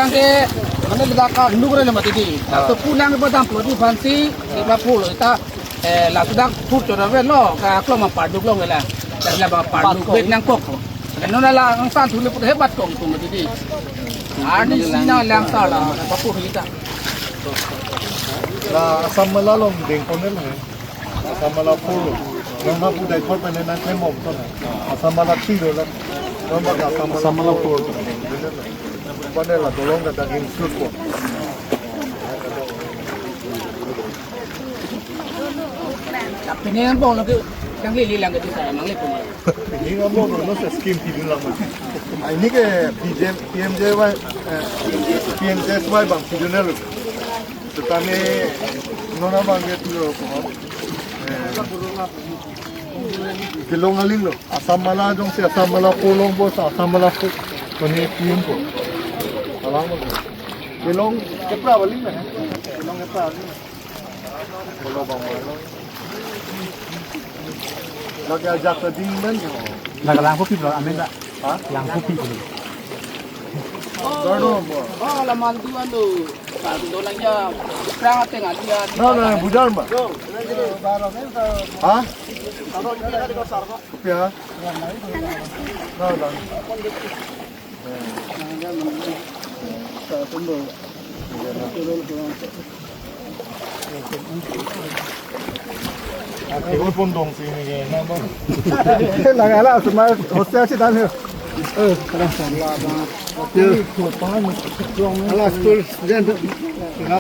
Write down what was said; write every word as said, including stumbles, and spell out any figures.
Ke, mane ladak ka nuk re mati di. Laso pulang ba dam plo di bansi, di ba pulo ta, eh, laso dak pur chora ve lo, ka klong ma parduk long la. Dari la ba parduk bet nang kok. Nona la ang san thule put hebat kong tu mati di. Arni sina lang sa la, ba pur hita. La Assam mala long deng konel hai. Assam mala four lo. Nang hapu dai thor pen nang klemom to. Assam mala three lo la. Nang ba Assam mala Assam mala four. Four. Pane la dolong ka daging sut po. Pini ang bong lagi yang lili lang gitu saya mang lipong. Ini ang bong lo sa scheme pidun lang. Ah, ini ke P M J Y, eh, P M J S Y bang pidun lo. Tetapi nona bang dia tu lo ko. Eh, kelong aling lo. Assam mala jongsi Assam mala four long bos, Assam mala four. Kone P M ko. Alang mo. Kelong kepra aling na. Kelong kepra aling. Kolo bang lo. Lagi ajak ke ding dan. Lagi langkho pi bro, amin ta? Ha? Langkho pi bro. Baru mo. Oh, la mandu ando. Mandu lang ya. Perang ateng aja. Na na budar ma. Ha? Kopi ha? Na na. Ako pun dong sini ke na ba. Lagi la semua hostel sih dan. Eh, ala school student.